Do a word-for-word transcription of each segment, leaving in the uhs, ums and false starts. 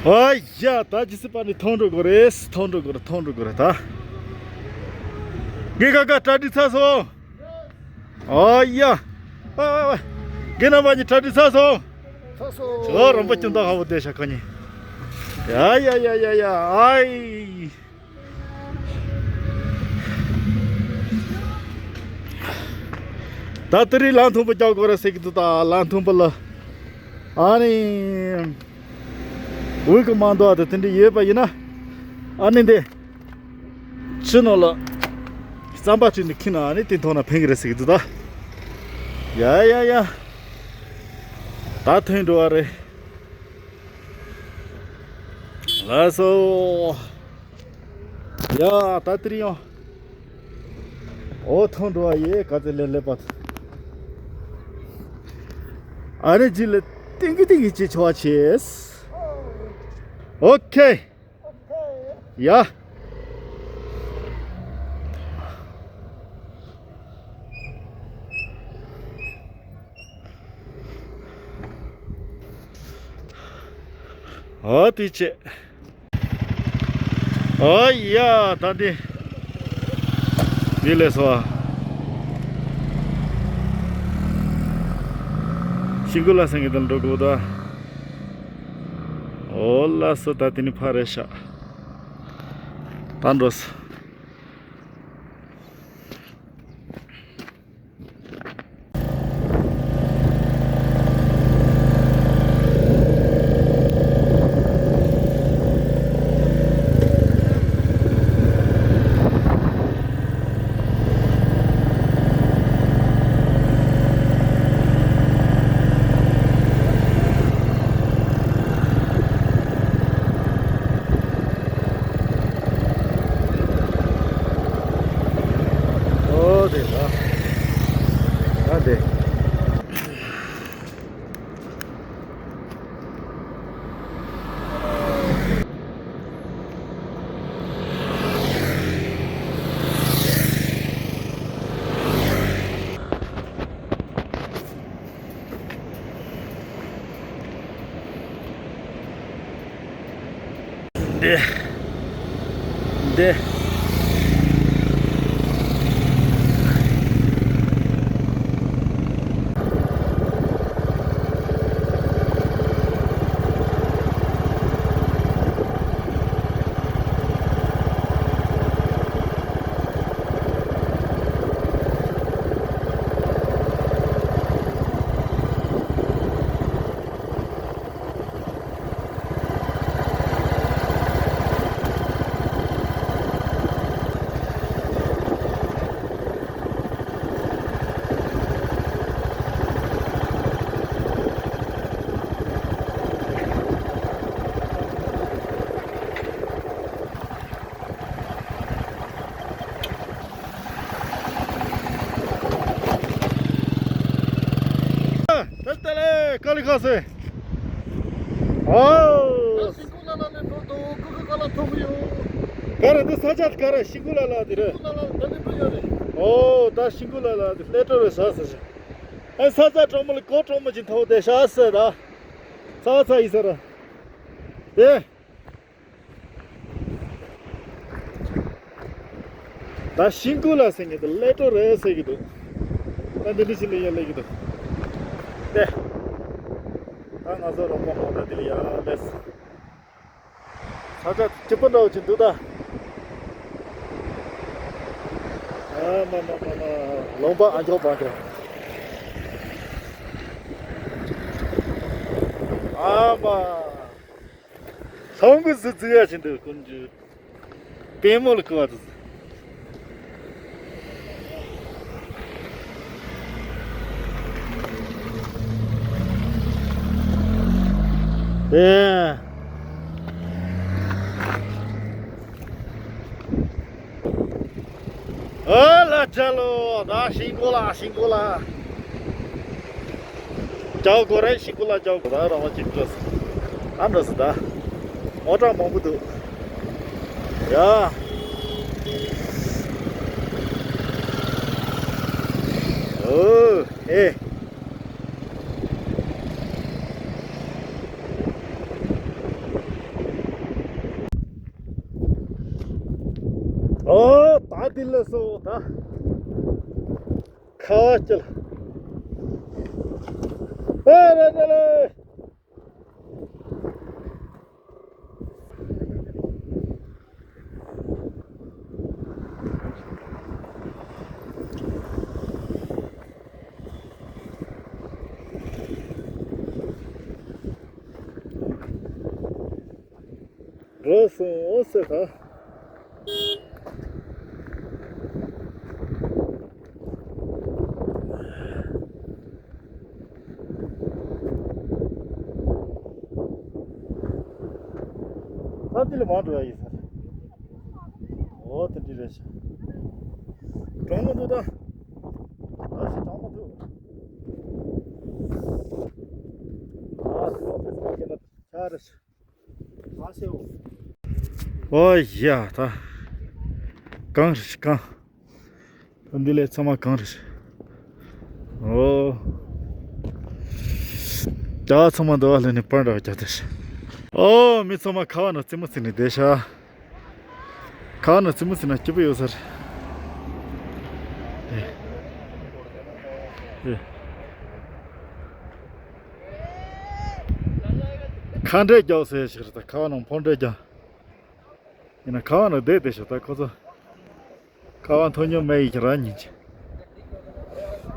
ཨ་ཡ། ད་ཇི་སྲིད་པ་ནི་ཐོན་འགྲོ་དགོས་རེད། ཐོན་འགྲོ་དགོས་རེད། ཐོན་འགྲོ་དགོས་རེད་ད། ངས་ཁ་ཁ་གྲ་སྒྲིག་ཚར་སོང་། ཨ་ཡ། ཨ་ཨ་ཨ། ངས་རྣམ་པ་གཉིས་གྲ་སྒྲིག་ཚར་སོང་། ཚར་སོང་། ཨོ་རོམ་པ་ཅུང་ད་ཧ་བོ་བསྡད་ཤག་ཁ་ཉིན། ཡ་ཡ་ཡ་ཡ་ཡ། ཨའི། ད་དེ་རིང་ལ་མཐོན་པོ་རྒྱག་དགོས་རེད་ཟེར་གྱི་འདུག་ད་ལ་མཐོན་པོ་ལ། ཨ་ནི། འོད་ཀྱི་མ་འདུག་ཨ། ད་དེ་འདྲ་ཡོད་པ་ཡིན་ན། ཨ་ནི་འདི། ཕྱི་ནང་ལ། རྩམ་པ་བཅུག་ནས་ཁྱེར་ན་ཨ་ནི་དེ་མཐོང་ན་ཕན་གི་རེད་ཟེར་གྱི་འདུག་ད། ཡ་ཡ་ཡ། ད་ཐོན་འགྲོ་བ་རེད། ལགས་སོ། ཡ་ད་དེ་རིང་ཡང་། ཨོ་ཐོན་འགྲོ་བ་ཡེ་ག་ཚོད་ལས་སླེབས་པ། ཨ་རེ་ཇི་ལ་ཏིང་གི་ཏིང་གི་ཅི་ཆོག་ཆེས། ཨོ་ཁེ། ཡ། ཨོ་དེ་ཆེ། ཨོ་ཡ་ད་འདི། འདི་ལས་སོ། ཤིང་ཀུ་ལ་སེང་གེ་དང་འགྲོ་དགོས་ད། ཨོ་ལ་སོ་ད་དེ་ནི་ཕ་རེད་ཤག་ད་འགྲོ་སོ། ཨོ་དེ་ལ། ཨ་དེ། འདི། འདི། ཏེ་ཏེ་ལེ་ཀ་ལི་ཁ་སེ། ཨོ། ཤིང་ཀུ་ལ་ལ་ནས་འགྲོ་དོ་ཀུ་ཀུ་ཀ་ལ་ཐོབ་ཡོད། ག་རེ་འདི་ས་ཆ་ག་རེ་ཤིང་ཀུ་ལ་ལ་འདི་རེད། ཤིང་ཀུ་ལ་ལ་ད་ནི་འགྲོ་ཡོད་རེད། ཨོ་ད་ཤིང་ཀུ་ལ་ལ་འདི་ལས་སྤྲོ་རེད་ས་ས་ས། ཨེ་ས་ཆ་གྲོང་མོ་ལ་གོ་གྲོང་མོ་ཅིག་ཐོབ་དེ་ཤ་ས་ད། ས་ས་ཡི་ས་ར། དེ། ད་ཤིང་ཀུ་ལ་ཟེར་གྱི་འདུག་ཀླད་སྤྲོ་རེད་ཟེར་གྱི་འདུག་ད་འདི་འདྲ་ཞིག་ལ་ཡ་ལས་ཀྱི་འདུག་ཏེ། ད་ང་ཚོ་རོང་པ་མོ་ད་འདི་ལ་ཡ་ལས། ས་ཆ་སྐྱིད་པོ་འདྲ་བོ་ཅིག་འདུག་ད། ཨ་མ་མ་མ་མ། ལུང་པ་ཨ་མཆོག་བ་མཆོག་ཨ་མ། ལྷམ་གི་ཟི་ཟི་ཡ་ཆེན་འདུག་ཀུན་གྱི་པད་མོ་ལ་བསྐུར་བ་དུ། ཨེ། ཨ་ལ་ཅ་ལོ། ད་ཤིང་ཀུ་ལ་ཤིང་ཀུ་ལ། ཅའོ་གོ་རེ་ཤིང་ཀུ་ལ་ཅའོ་གོ་ད་རང་བ་ཅིག་འགྲོ་སི། ཨ་འགྲོ་སི་ད། མོ་ཊ་མང་པོ་འདུག་ཡ། ཨོ་ཨེ། ཨོ་ད་དེ་ལ་སོ་ད། ཁ་བ་སྐྱིད། ཨེ་རེད་རེད་རེད། འགྲོ་སོང་ཟེར་ད། ད་འདི་ལ་མ་འགྲོ་ཡ་ཡིན་ས་རེད། འོ་དེ་འདྲ་རེད་ཤག་གྲང་མོ་འདུག་ད། ད་ཞིག་གྲང་མོ་འདུག་ཨ་དེ་བ་དེ་ཚོ་ཁྱེད་ན་ཆ་རེད་ཤག་ཨོ་ཡ་ད། གངས་རེད་གངས། ད་འདི་ལས་ཚང་མ་གངས་རེད། ཨོ། རྒྱ་ཚང་མ་འདི་བ་ལས་ནས་པར་འདྲ་བ་རྒྱ་དེ། ཨོ་མི་ཚང་མ་ཁ་བ་ན་རྩེད་མོ་རྩེ་ནས་བསྡད་ཤག་ཁ་བ་ན་རྩེད་མོ་རྩེ་ན་སྐྱིད་པོ་ཡོད་ས་རེད། ཁ་འབྲས་རྒྱག་ཟེར་ཞིག་རེད་ད། ཁ་བ་ནང་ཕོ་འབྲས་རྒྱག་ཡིན་ན་ཁ་བ་ནང་བསྡད་བསྡད་ཤག་ད་ཁོ་ཚོ་ཁ་བ་འཐུང་མྱོང་མེད་ཡིན་གྱི་རང་ཉིད་ཀྱི།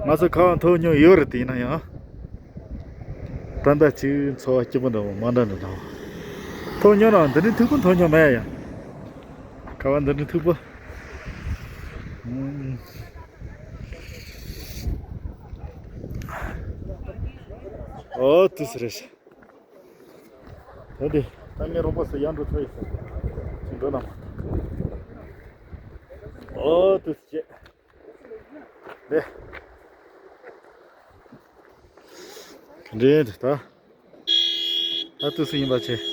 ང་ཚོ་ཁ་བ་འཐུང་མྱོང་ཡོད་རེད་དེ་ཡིན་ན་ཡང་། ད་ལྟ་ཅིག་འཚོ་བ་སྐྱིད་པོ་འདྲ་བོ་མ་འདྲ་འདྲ་འདྲ་བོ། འཐུང་མྱོང་རང་འདི་ནི་མཐུག་པོ་འཐུང་མྱོང་མེད་ཡ། ཁ་བ་འདི་ནི་མཐུག་པོ། ཨོ་དུས་སུ་རེད་ཤག་ད་དེ་ད་ངའི་རོགས་པ་ཚོ་ཡར་འགྲོ་ཚར་ཡོད་ས་ཅིག་འགྲོ་ན་མ་ཐག་ཨོ་དུས་སུ་བྱེད། དེ་ག་འདྲའི་འདི་ད་ད་དུས་སུ་ཡིན་པ་བྱེད།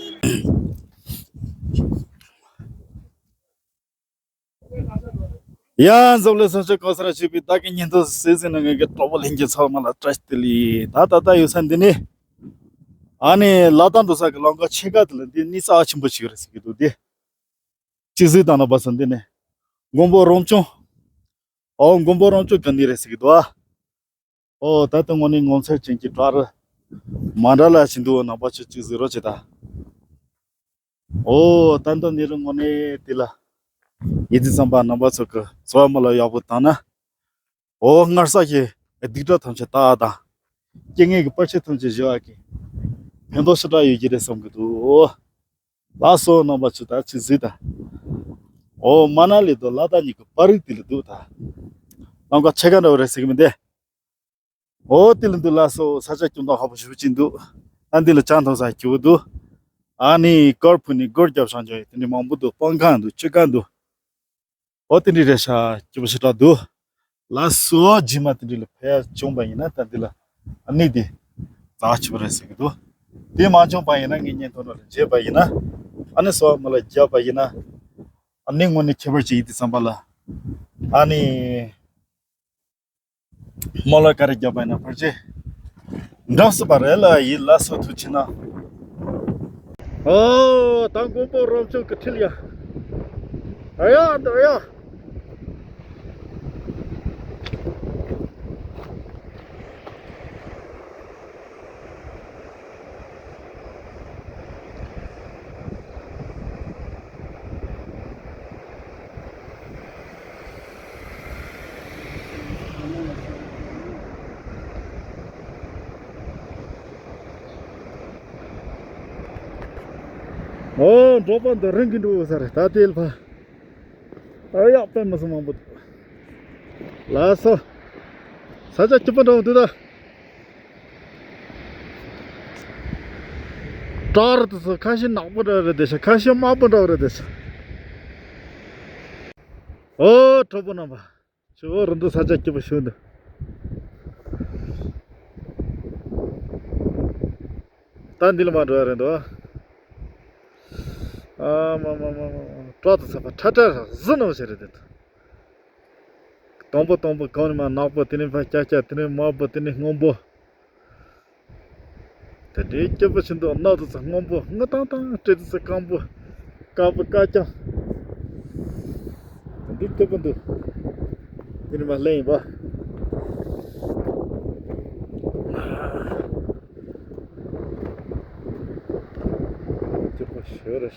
ཡ་འཛམ་གླིང་སྲུང་སྐྱོབ་གང་སར་བྱེད་པའི་བདག་གི་ཉིན་ཐོ་སྲིད་ཟིན་ནང་གི་གྲོགས་པོ་ལྷན་རྒྱས་ཚང་མ་ལ་བཀྲ་ཤིས་བདེ་ལེགས། ད་ད་ལྟ་ཡོད་ས་འདི་ནི། ཨ་ནི་ལ་དྭགས་འགྲོ་ས་གི་ལམ་ཁ་ཕྱེད་ཀ་དེ་ལ་འདི་གནས་རྩ་ཆེན་པོ་ཞིག་རེད་ཟེར་གི་འདུག་སྟེ། སྤྱི་གཟིགས་དང་ན་བ་ས་འདི་ནི། མགོན་པོ་རང་བྱུང་། ཨོ་མགོན་པོ་རང་བྱུང་གི་གནས་རེད་ཟེར་གི་འདུག་ཨ། ཨོ་ད་ལྟ་དངོས་གནས་ངོ་མཚར་ཅན་གྱི་བྲག་རི་མ་འདྲ་ལ་ཞིག་འདུག་ནང་པ་ཆོས་གཅིག་གཟིགས་རོགས་བྱེད་ད། ཨོ་ད་ལྟ་གནས་རི་དངོས་གནས་དེ་ལ་ཡིད་ཙམ་པ་ནང་པ་ཚོ་གི་འཚོ་བ་མི་ལ་ཡག་པོ་བཏང་ན། ཨོ་སྔར་ས་གི་སྡིག་སྒྲིབ་ཐམས་ཅད་དག་དང་། རྐྱེན་ངན་གྱི་བར་ཆད་ཐམས་ཅད་ཞི་བ་གི་ཕན་ཐོགས་ཞེ་དྲག་ཡོད་ཀྱི་རེད་བསམ་གི་འདུག་ཨོ། ལགས་སོ་རྣམ་པ་ཚོ་ད་ཅིག་གཟིགས་དང་། ཨོ་མ་ན་ལི་དང་ལ་དྭགས་གཉིས་ཀྱི་བར་རི་དེ་ལ་འདུག་ད། ལམ་ཁ་ཕྱེད་ཀ་འདྲ་བོ་རེད་ཟེར་གི་མི་འདུག་ཨོ་དེ་ལ་འདུག་ལགས་སོ་ས་ཆ་སྐྱོ་མདོག་ཁ་པོ་ཞེ་པོ་ཅིག་འདུག་ཨ་འདི་ལ་ཇ་འཐུང་ས་སྐྱིད་པོ་འདུག་ཨ་ནི་སྐོར་ཕུ་ནི་སྒོར་རྒྱབ་བཞག་འཇོག་ཡོད་དེ་འདྲ་མང་པོ་འདུག་སྤང་ཁང་འདུག་ཆུ་ཁ་འདུག་ཨོ་དེ་འདྲ་རེད་ཤག་སྐྱིད་པོ་ཞེ་དྲག་འདུག་ལགས་སོ་རྗེས་མ་དེ་འདྲ་ལ་ཕེབས་ཡ་བྱུང་བ་ཡིན་ན་ད་འདི་ལ་ཨ་ནི་དེ་རྩ་ཆེ་བོ་རེད་ཟེར་གི་འདུག་དེ་མ་བྱུང་བ་ཡིན་ན་ངས་བརྙན་ཐུང་ནང་ལ་མཇལ་བ་ཡིན་ན་ཨ་ནི་སོ་མ་ལ་རྒྱབ་པ་ཡིན་ན་ཨ་ནི་དངོས་གནས་ཁྱད་པར་ཅིག་ཡིན་དུས་ཙམ་པ་ལ་ཨ་ནི། མོ་ལ་ག་རེ་རྒྱབ་པ་ཡིན་ན་ཕར་ཆེ། འགྲོ་སྲིད་པ་རེད་ལ་ཡིན་ལ་སོ་ཐུག་ཕྱིན་ན། ཨོ་ད་མགོན་པོ་རང་བྱུང་གི་ཁྲིད་ཡ། ཨ་ཡ་འདི་ཨ་ཡ། ཨོ་འབྲོག་པ་འདི་རིང་གི་འགྲོ་ས་རེད་ད་དེ་ལ་ཕ། ཨ་ཡག་པའི་མི་སུ་མང་པོ་འདུག་ལགས་སོ། ས་ཆ་སྐྱིད་པོ་འདྲ་བོ་འདུག་ད། བྲག་རི་དེ་ཚོ་ཁ་ཤས་ནག་པོ་འདྲ་རེད་དེ་ཤ་ཁ་ཤས་དམར་པོ་འདྲ་རེད་དེ་ཤ། ཨོ་གྲོགས་པོ་རྣམ་པ། ཆུ་བོ་རི་འདི་ས་ཆ་སྐྱིད་པོ་ཞིག་འདུག་ད་འདི་ལ་མ་འགྲོ་ཡ་རེད་འདུག་ཨ་མ་མ་མ་མ་མ་བྲག་དེ་ཚོ་ཕ་ཁྲ་ཁྲ་ར་གཟི་ནང་བཞིན་རེད་དེ། དང་པོ་དང་པོ་གང་ནས་མ་ནག་པོ་དེ་ནས་ཕ་སྐྱ་སྐྱ་དེ་ནས་དམར་པོ་དེ་ནས་སྔོན་པོ། དེ་འདྲའི་སྐྱིད་པོ་ཞིག་འདུག་གནག་དེ་ཚོ་སྔོན་པོ་སྔོ་ཏང་ཏང་སྤྲེལ་དེ་ཚོ་སྐམ་པོ་དཀར་པོ་དཀར་རྐྱང་། དེ་ འདི་སྐྱོ་པོ་འདུག་འདི་ནི་མ་ལེན་ཡིན་པ། སྐྱོ་པོ་ཞོ་རེད།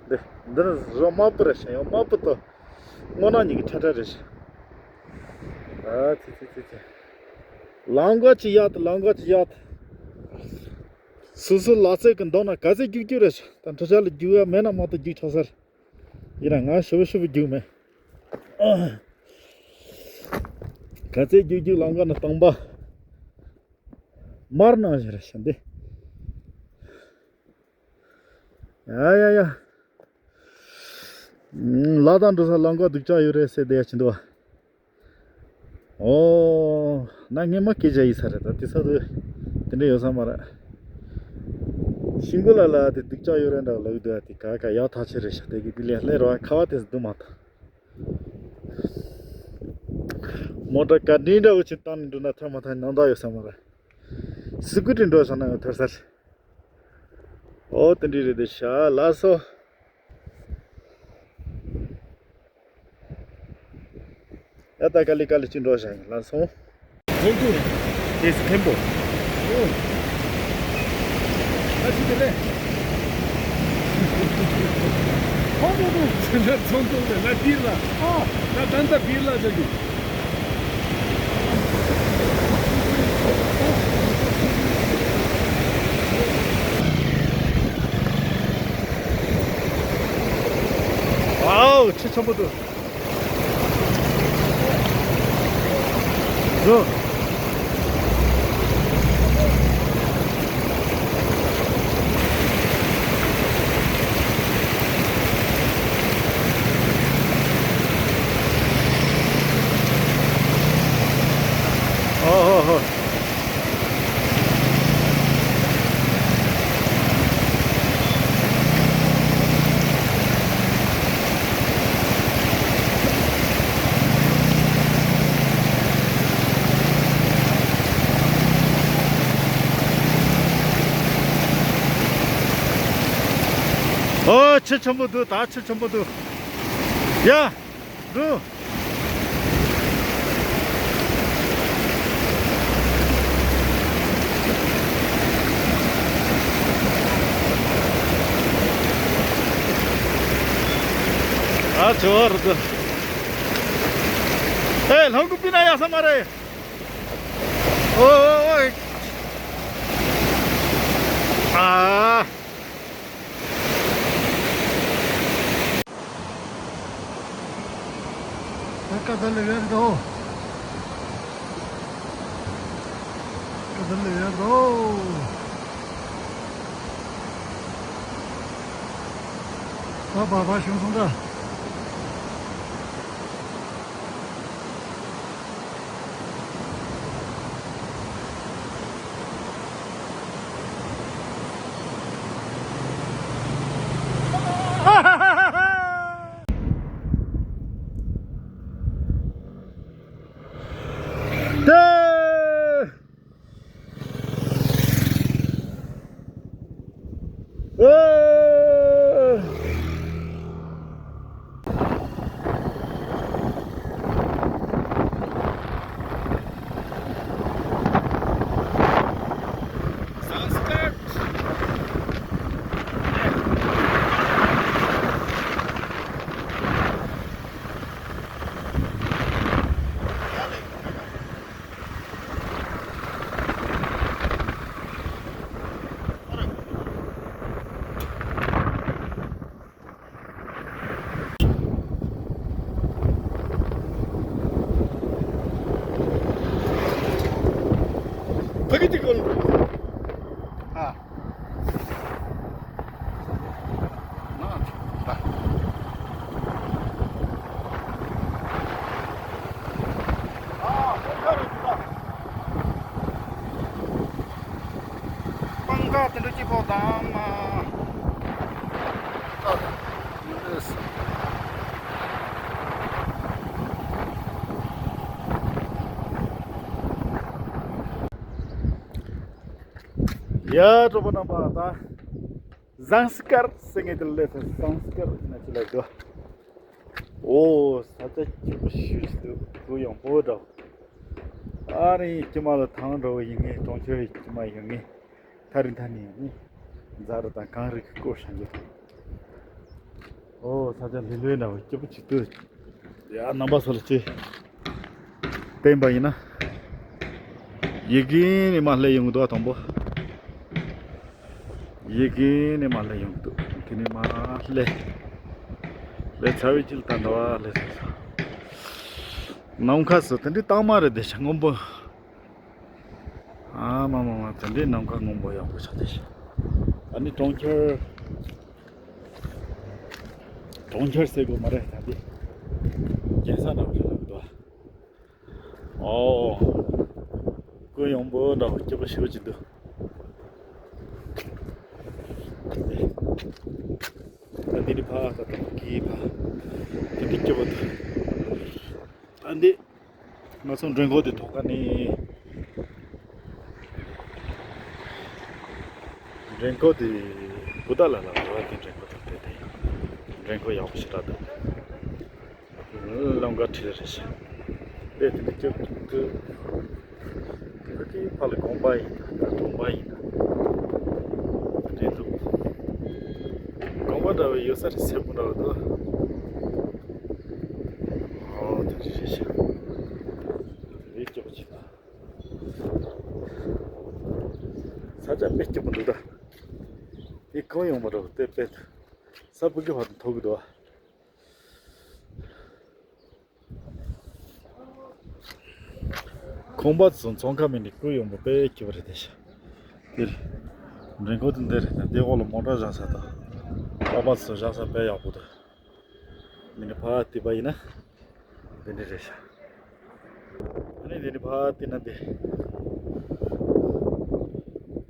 འདི་འདི་ནི་རོ་དམར་པོ་རེད་ཤག་ཡང་དམར་པོ་དང་སྔོ་ནག་གཉིས་ཀྱི་ཁྲ་ཁྲ་རེད་ཤག་ཨ་ཙི་ཙི་ཙི་ཙི། ལམ་ཁ་ཅིག་ཡག་ཏུ་ལམ་ཁ་ཅིག་ཡག་ཏུ། སོ་སོ་ལག་རྩལ་གྱི་འདང་ན་ག་ཚད་རྒྱུག་རྒྱུག་རེད་ཤག་ད་འཕྲུལ་ཆས་ལ་རྒྱུག་ཡ་མེད་ན་མ་གཏོགས་རྒྱུག་ཆོག་ས་རེད། ཡིན་ན་ང་ཞེ་པོ་ཞེ་པོ་རྒྱུག་མེད། ག་ཚད་རྒྱུག་རྒྱུག་ལམ་ཁ་ནས་བཏང་པ། མར་ནང་བཞིན་རེད་ཤག་འདི། ཡ་ཡ་ཡ། ལ་དང་འགྲོ་ས་ལམ་ཁ་སྡུག་ཅག་ཡོད་རེད་ཟེར་བསྡད་ཡ་ཅི་འདུག་བ། ཨོ། ན་ངས་མ་སྐད་ཆ་ཡིན་ས་རེད་ད་དེ་ས་དུ། དེ་འདྲ་ཡོད་ས་མ་རེད། ཤིང་ཀུ་ལ་ལ་དེ་སྡུག་ཅག་ཡོད་རེད་འདྲ་ལབ་འདུག་བ་དེ་ག་ག་ཡག་ཐག་ཆོད་རེད་ཤག་དེ་གི་དེ་ལས་ལྷེ་རོ་ཁ་བ་དེ་སྡུག་མ་ཐག་མོ་ཊ་ག་འདྲིན་འདྲ་བོ་ཅིག་བཏང་ནས་འགྲོ་ན་ཐར་མ་ཐར་ཉམས་ཐག་ཡོད་ས་མ་རེད། སི་ཀུ་ཊི་འགྲོ་བྱུང་ན་ཡང་ཐར་ས་རེད། ཨོ་དེ་འདྲ་རེད་དེ་ཤ་ལགས་སོ། ཡ་ད་ག་ལེ་ག་ལེ་ཅི་འགྲོ་བྱ་ཡིན་ལགས་སོ། ཚོགས་འདུ་དེ་སི་མཁན་པོ། ཨོ། ད་ཅི་དེ་ལེ། ཧོ་ཧོ་ཧོ། ཚོགས་འདུ་ལ་ལ་པིར་ལ། ཨ། ད་ད་ད་པིར་ལ་ཅག་གི། ཝའོ། ཆེ་ཆེན་པོ་འདུག་འགྲོ། ཨོ་ཧོ་ཧོ། ཨོ་ཆུ་ཆེན་པོ་འདུག་ད་ཆུ་ཆེན་པོ་འདུག་ཡ། འགྲོ། ཨ་ཇོ་བོ་རུ་དུ། ཨེ་ལྷོ་ཀུ་པི་ན་ཡ་ས་མ་རེད། ཨོ་ཨོ་ཨོ། ཨ། ཀ་ད་ལེ་ཡར་འགྲོ། ཀ་ད་ལེ་ཡར་འགྲོ། ད་བར་བར་བྱུང་སོང་ད། ཕ་གི་ཅིག་གོ། ཨ། ན་ད། ཨ་ཧོ་ཁ་རུ་ད། སྤང་ཁ་དེ་འདྲ་སྐྱིད་པོ་དང་མ། ཡ་གྲོགས་པོ་རྣམ་པ་ད། ཟངས་དཀར་ཟེར་མཁན་དེ་ལ་སླེབས་སོང་། ཟངས་དཀར་ན་ཅི་ལ་འགྲོ། ཨོ་ས་ཆ་སྐྱིད་པོ་ཞེ་པོ་ཅིག་འདུག་གུ་ཡངས་པོ་འདྲ་བོ། ཨ་རིའི་དཀྱིལ་མ་ལ་ཐང་འདྲ་བོ་ཡིན་ངེས། གྲོང་ཁྱེར་གྱི་དཀྱིལ་མ་ཡིན་ངེས། ཐག་རིང་ཐག་ནས་ཡང་ནི་རྫ་རི་དང་གངས་རི་གིས་བསྐོར་བཞག་རྒྱུ་དང་། ཨོ་ས་ཆ་ལྷོད་ལྷོད་འདྲ་བོ་སྐྱིད་པོ་ཅིག་འདུག་ཡ་རྣམ་པ་ཚོ་ལ་ཅིག་བསྟན་པ་ཡིན་ན། ཡི་གེ་ནས་མར་སླེབས་ཡོང་གི་འདུག་ཨ། དང་པོ་ཡི་གེ་ནས་མར་སླེབས་ཡོང་གི་འདུག་དེ་ནས་མར་སླེབས། སླེབས་ཚར་བའི་རྗེས་ལ་ད་ཟླ་བ་སླེབས་སོང་། ནམ་མཁའ་སུ་དེ་འདྲའི་དྭངས་མ་རེད་དེ་ཤ་སྔོན་པོ། ཨ་མ་མ་མ། དེ་འདྲའི་ནམ་མཁའ་སྔོན་པོ་ཡག་པོ་ཆགས་ཏེ། ཨ་ནི་གྲོང་ཁྱེར། གྲོང་ཁྱེར་ཟེར་དགོས་མ་རེད་ད་འདི། རྒྱལ་ས་འདྲ་བོ་ཞིག་ལབ་འདུག་ཨོ། གུ་ཡངས་པོ་འདྲ་བོ་སྐྱིད་པོ་ཞེ་པོ་ཅིག་འདུག་ད་འདི་ནི་ཕ་ད་ད་གི་ཕ། དེ་འདི་སྐྱིད་པོ་འདུག་ད་འདི། ང་ཚོ་མགྲོན་ཁང་དེ་ཐོག་ཁ་ནས། མགྲོན་ཁང་དེ་བུ་ད་ལ་ལ་བ་དེ་མགྲོན་ཁང་དེ་དེ་དེ། མགྲོན་ཁང་ཡག་པོ་ཞེ་དྲག་འདུག་ལམ་ཁ་ཁྲིད་རེ་ཞིག་དེ་དེ་འདྲ་སྐྱོ་སྐྱོ། ད་དེ་ཕ་ལ་དགོན་པ་ཡིན་ད་གྲོང་པ་ཡིན་ད། དེ་འདུག་དགོན་པ་འདྲ་བའི་ཡོད་ས་རེད་སེ་པོ་འདྲ་བ་འདུག་ཨོ་དེ་རེ་ཞིག་དེ་སྐྱོ་ཅིག་ས་ཆ་དཔེ་སྐྱིད་པོ་འདུག་ད། དེ་གང་ཡོང་མ་འགྲོ་དེ་དཔེ་འདུག་ས་བུ་གི་བར་དུ་ཐོག་གི་འདུག་ཁང་པ་ཚོ་ཚོང་ཁང་མིན་ནི་ཀུ་ཡོང་པོ་དཔེ་སྐྱིད་པོ་རེད་དེ་ཤ། དེ་རེད། མགྲོན་ཁང་དེ་འདི་རེད་ད། འདི་འོག་ལ་མོ་ཊ་བཞག་ས་དང་། པགས་པ་ཚོ་བཞག་ས་དཔེ་ཡག་པོ་འདུག་མི་ནི་ཕར་བལྟས་པ་ཡིན་ན། འདི་འདྲ་རེད་ཤག་ཨ་ནི་འདི་ནི་ཕར་བལྟས་ན་འདི།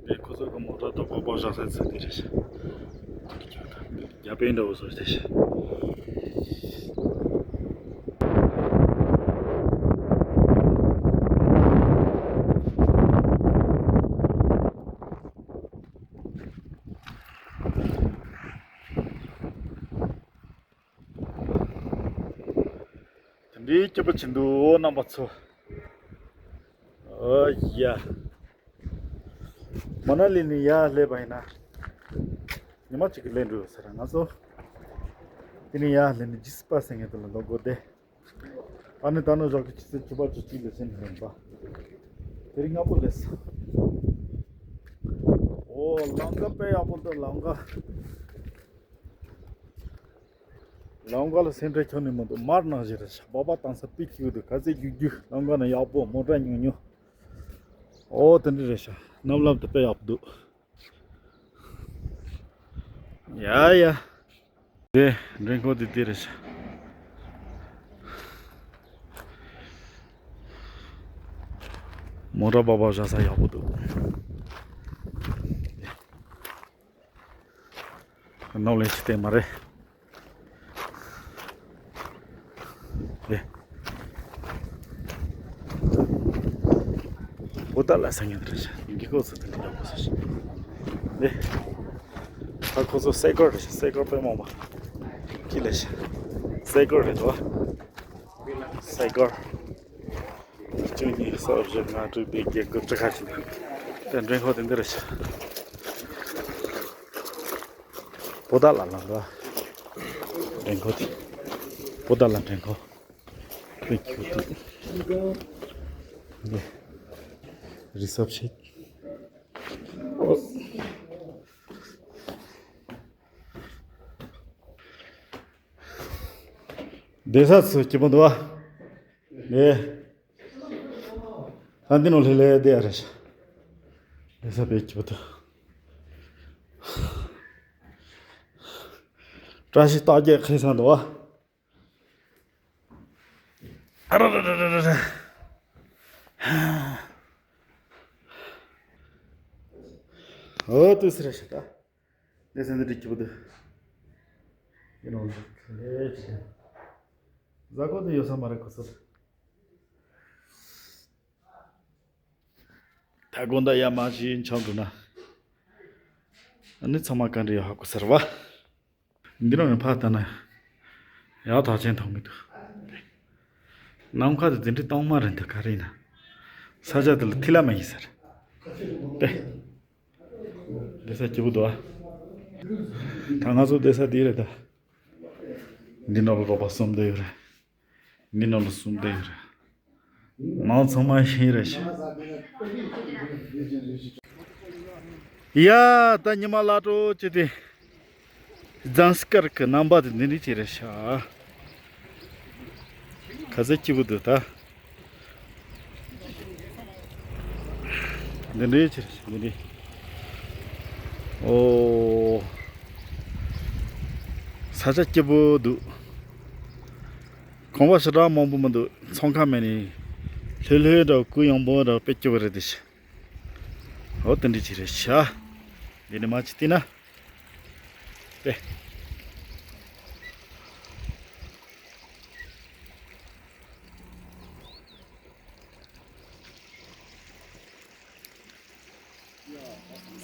འདི་ཁོ་ཚོ་གི་མོ་ཊ་དང་པགས་པ་བཞག་ས་ཚོ་འདི་རེད་ཤག་རྒྱ་དཔེ་འདྲ་བོ་བཟོ་བྱས་ཤག་དེ་འདྲའི་སྐྱིད་པོ་བྱེད་འདུག་ཨོ་རྣམ་པ་ཚོ། ཨོ་ཡ། མ་ན་ལི་ནས་ཡར་སླེབས་པ་ཡིན་ན། ཉི་མ་གཅིག་གི་སླེབས་འགྲོ་ཡོད་ས་རེད་ང་ཚོ། དེ་ནས་ཡར་སླེབས་ནས་ཇི་སི་པ་ཟེར་མཁན་དེ་ལ་འགྲོ་དགོས་ཏེ། ཨ་ནི་ད་ནང་ཞོགས་ཀྱི་ཆུ་ཚོད་བཅུ་པ་བཅུ་གཅིག་ལ་ཕྱིན་ནས་ཡིན་པ། དེ་རིང་སྔ་པོ་སླེབས་སོང་། ཨོ་ལམ་ཁ་དཔེ་ཡག་པོ་འདུག་ལམ་ཁ། ལམ་ཁ་ལ་སེམས་ཁྲལ་ཁྱོན་ནས་མི་འདུག་མར་ནང་བཞིན་རེད་ཤག་སྦག་སྦག་བཏང་ས་དཔེ་སྐྱིད་པོ་འདུག་ག་ཚོད་རྒྱུག་རྒྱུག་ལམ་ཁ་ནང་ཡག་པོ་མོ་ཊ་ཉུང་ཉུང་། ཨོ་དེ་འདྲ་རེད་ཤག་གནམ་ལམ་དེ་དཔེ་ཡག་པོ་འདུག་ཡ་ཡ། དེ་མགྲོན་ཁང་དེ་དེ་རེད་ཤག་མོ་ཊ་སྦག་སྦག་བཞག་ས་ཡག་པོ་འདུག་ནོར་ལེན་ཞིག་བསྟན་མ་རེད། ཨེ། པོ་ཏཱ་ལ་ཟེར་མཁན་དེ་རེད་ཤག་འདི་ཁོ་ཚོ་དེ་འདྲ་ཡག་པོ་ཟེར་ཤག་ཨེ། ད་ཁོ་ཚོ་སའི་ཀལ་རེད་ཤག་སའི་ཀལ་དཔེ་མང་པོ་ཁྱེར་སླེབས་ཤག་སའི་ཀལ་རེད་དོ། སའི་ཀལ། བཅུ་གཉིས་གསར་བཞི་ལྔ་དྲུག་བདུན་བརྒྱད་དགུ་བཅུ་ཁ་ཅིག་དེ་མགྲོན་ཁང་དེ་འདི་རེད་ཤག་པོ་ཏཱ་ལ་ལ་འགྲོ། མགྲོན་ཁང་དེ། པོ་ཏཱ་ལ་མགྲོན་ཁང་། དེ་ཁྱོད་དེ། འདི། རི་སབ་ཤིག་བསྡད་ས་ཚོ་སྐྱིད་པོ་འདུག་ཨ། ཨེ། ཨ་འདི་ནང་ལྷོད་ལྷོད་བསྡད་ཡ་རེད་ཤག་བསྡད་ས་དཔེ་སྐྱིད་པོ་འདུག་བཀྲ་ཤིས་རྟགས་བརྒྱད་ཁེ་སང་འདུག་ཨ། ཨ་ར་ར་ར་ར་ར། ཨོ་ཏུ་སི་ར་ཤ་ད། ལེ་སེ་འདི་འགྲིག་གི་བུ་དུ། ཡིན་ནོ་ལེ་ཆེ། ཟ་གོ་དུ་ཡོད་ས་མ་རེད་ཁོ་ཚོ། ད་དགོང་ད་ཡ་མ་ཞིག་འཆམ་འགྲོ་ན། ཨ་ནི་ཚང་མ་ག་འདྲ་ཡོད་ཧ་གོ་ཟེར་བ། འདི་རང་ནས་ཕར་ལྟ་ན། ཡག་ཐག་ཆེན་ཐོག་མི་འདུག་ནམ་མཁའ་དེ་འཛིན་གྲྭ་སྟོང་མ་རེད་འདུག་ག་རེ་ཡིན་ན། ས་ཆ་དེ་ལ་ཐིག་ལ་མ་ཡིན་ཟེར། ཏེ། བསྡད་ས་སྐྱིད་པོ་འདུག་ཨ། ད་ང་ཚོ་བསྡད་ས་འདི་རེད་ད། འདི་ནང་ལ་རོགས་པ་གསུམ་བསྡད་ཡོད་རེད། འདི་ནང་ལ་གསུམ་བསྡད་ཡོད་རེད། ནང་ཚང་མ་ཤེས་རེད་ཤག་ཡ་ད་ཉི་མ་ལ་སྤྲོ་བྱེད་དེ། ཛངས་དཀར་གྱི་རྣམ་པ་དེ་འདི་འདྲ་ཅིག་རེད་ཤག་ག་ཚོད་སྐྱིད་པོ་འདུག་ད། འདི་འདྲ་ཅིག་རེད་ཤག་འདི་འདྲ། ཨོ། ས་ཆ་སྐྱིད་པོ་འདུག་ཁང་པ་ཞེ་དྲག་མང་པོ་མི་འདུག་ཚོང་ཁང་མེད་ནི། ལྷོད་ལྷོད་འདྲ་གུ་ཡངས་པོ་འདྲ་དཔེ་སྐྱིད་པོ་རེད་དེ་ཤག་འོ་དེ་འདྲ་ཅིག་རེད་ཤག་འདི་ནས་མར་ཅིག་བལྟས་ན། དཔེ།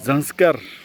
ཛངས་དཀར་